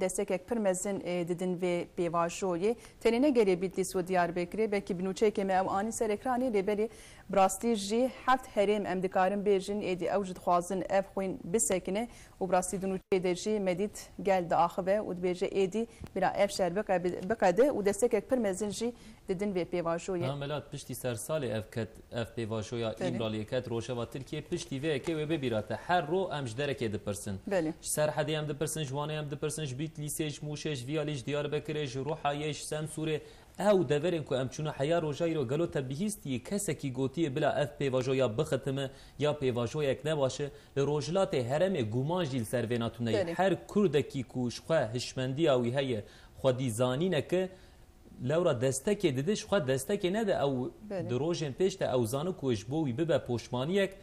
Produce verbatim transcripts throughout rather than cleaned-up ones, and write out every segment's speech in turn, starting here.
destekek pir mezin, e, didin vê pêvajoyê. Tenê ne gelê Bîtlîs û Diyarbekirê, belkî bi nûçeyekê me ew anî ser ekranê, lê belê bi rastî jî heft herêm em dikarin bêjin, êdî ew jî dixwazin ev xwîn bisekine û bi rastî di nûçeyê de jî me dît gel diaxive û dibêje êdî bila ev şer biqe-, biqede û destekek pir mezin jî didin vê pêvajoyê. Niha Melat, piştî sersalê ev ket, ev pêvajoya Belê. Îmraliyê ket rojeva Tirkiyê, piştî vê yekê wê bibîra te. Her ro em ji derekê dipirsin. Belê. Ji Serhedê em dipirsin, ji Wanê em dipirsin, ji Bîtlîsê, ji Mûşê, ji Viyalî, ji Diyarbekirê, ji Ruhayê, ji Semsûrê. Ew deverên ku em çûne heya roja îro, gelo te bihîstiye kesekî gotiye bila ev pêvajoya bixitime ya pêvajoyek nebaş e? Li Rojhilatê Herêmê guman jî li ser vêna tune ye. Belê. Her kurdekî ku ji xwe hişmendiya wî heye, xwedî zanîneke, lewra destekê dide, ji xwe destekê nede, ew Belê. Di rojên pêş de ew zane ku ji bo wî bibe poşmaniyek,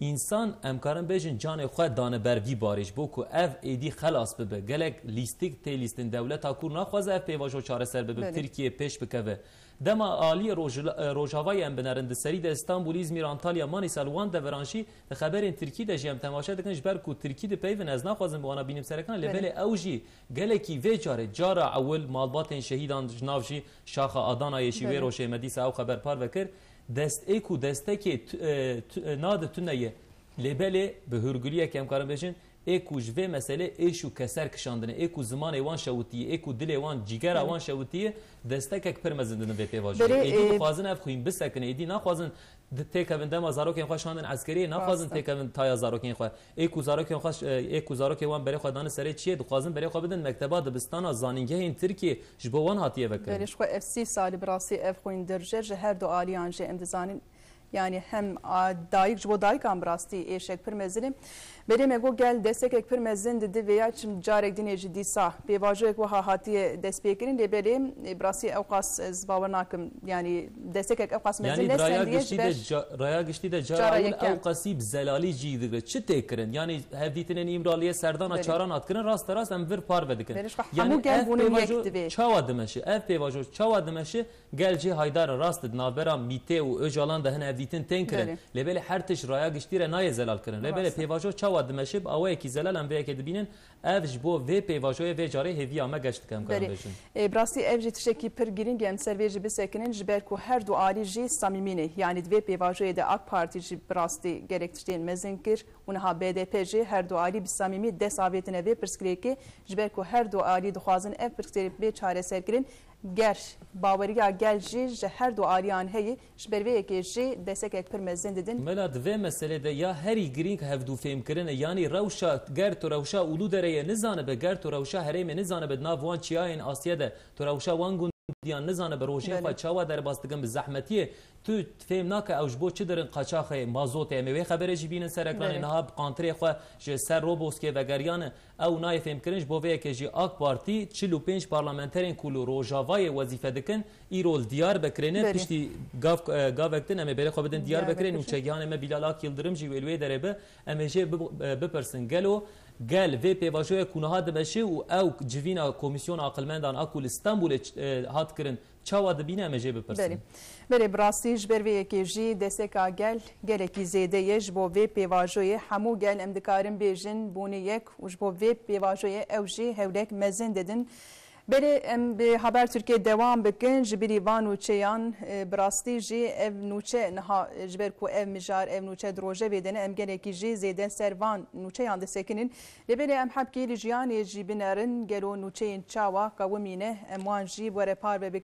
însan, em karin bêjin, canê xwe dane ber vî barê, ji bo ku ev êdî xelas bibe. Gelek lîstik tê lîstin, dewleta Kurd naxwaze ev pêvajo çareser bibe, Belê. Tirkiye pêş bikeve. Dema aliyê Rojhila-, e, Rojavayê em binerin, di serî de Stenbul, Îzmîr, Antalya, Manîsa, li wan deveran jî di xeberên Tirkî de jî em temaşe dikin, ji ber ku Tirkî dipeyvin, ez naxwazim bi wana bînim serekan, lê Belê. Belê ew jî gelekî vê carê, cara ewil malbatên şehîdan ji nav jî şaxa Adanayê jî wê Belê. Rojê me dîsa ew xeber parve kir, dest ê ku destekê tu-, e, tu-, e, nade tune ye. Lê belê bi hûrguliyek em karin bêjin, ê ku ji vê meselê êş û keser kişandine, ê ku zimanê wan şewitiye, ê ku dilê wan, cîgera Belê. Wan şewitiye, destekek pir mezin didin vê pêvajoyê. Belê, Êdî e, dixwazin ev xwîn bisekine, êdî naxwazin di-, têkevin dema zarokên xwe şandin eskeriyê, naxwazin Rast e. Têkevin taya zarokên xwe. Ê ku zarokên xwe, e, ê ku zarokê wan berê xwe dane serê çiyê, dixwazin berê xwe bidin mekteba, dibistana, zanîngehên Tirkiyê, ji bo wan hatiye vekirin. Belê, ji xwe ev sî salî bi rastî ev xwîn dirije, ji her du aliyan jî em dizanin. Yani hem a, dayik, ji bo dayikan bi rastî êşek pir mezin e. Belê me got gel destekek pir mezin didi vêya, çim carek dinê jî dîsa pêvajoyek wiha hatiye destpêkirin, lê belê, e, bi rastî ew qas ez bawer nakim, yani destekek ew qas mezin Yani raya nestendiye giştî ji de ber ca-, raya giştî de cara cara ewil yekem. Ew qasî bi zelalî cî digre. Çi tê kirin? Yani hevdîtinên Îmraliyê serdana Belê. Çaran hat kirin, raste rast em vir parve dikin. Belê, ji xwe Yani hemû gel ev bûnin yek pêvajo divê. Çawa dimeşe? Ev pêvajo çawa dimeşe? Gel jê haydar in, rast e, di navbera Mîtê û Ocalan de hin hevdîtin tên kirin. Belê. Lê belê her tişt raya giştî re nayê zelal kirin. Lê belê Rast e. Pêvajo çawa dimeşe, bi awayekî zelal em vê yekê dibînin. Ev ji bo vê pêvajoyê vê carê hêviya me geş dike, em karin Belê. Bêjin. E, bi rastî ev jî tiştekî pir girîng e, em ser vê jî bisekinin, ji ber ku her du alî jî samîmî ne. Yanî di vê pêvajoyê de AK Partî jî bi rastî gelek tiştên mezin kir û niha B D P jî her du alî bi samîmî dest avêtine vê pirsgirêkê, ji ber ku her du alî dixwazin ev pirsgirêk bê çareserkirin. Ger baweriya gel jî ji her du aliyan heye, ji ber vê yekê jî destekek pir mezin didin. Mela, di vê meselê de ya herî girîng hevdûfêmkirin e, yanî rewşa, ger tu rewşa Uludere'ye nizanibe, ger tu rewşa herêmê nizanibe, di nav wan çiyayên Asiyê de tu rewşa wan gundiyan nizanibe, rojên Belê. Xwe çawa derbas dikin bi zehmetiyê, tu fêm nake ew ji bo çi dirin qaçaxê mazotê. Em ê wê xeberê jî bînin ser ekranê. Belê. Niha bi qantirê xwe ji ser Roboskê vegeriyane. Ew nayê fêmkirin, ji bo vê yekê jî AK Partî çil û pênc parlamenterên ku li Rojavayê wezîfe dikin, îro li Diyarbekirê ne. Belê. Piştî gav-, e, gavek din em ê berê xwe bidin Diyarbekirê. Diyarbekir. Nûçegihane me Bilal Akyıldırım jî wê li wê derê be. Em ê jê bi-, e, bipirsin. Gelo gel vê pêvajoya ku niha dimeşe û ew civîna Komîsyona Aqilmendan a ku li Stenbolê ç-, e, hat kirin, çawa dibîne, em ê jê bipirsin. Belê. Belê, bi rastî ji ber vê yekê jî desteka gel gelekî zêde ye. Ji bo vê pêvajoyê hemû gel em dikarin bêjin bûne yek û ji bo vê pêvajoyê ew jî hewlek mezin didin. Belê, em bi Haber Türkiye dewam bikin. Ji bilî van nûçeyan, e, bi rastî jî ev nûçe niha, e, ji ber ku ev mijar, ev nûçe di rojevê de ne, em gelekî jî zêde ser van nûçeyan disekinin. Lê belê em hebkî li jiyanê jî binerin, gelo nûçeyên çawa qewimî ne, em wan jî were parve bikin.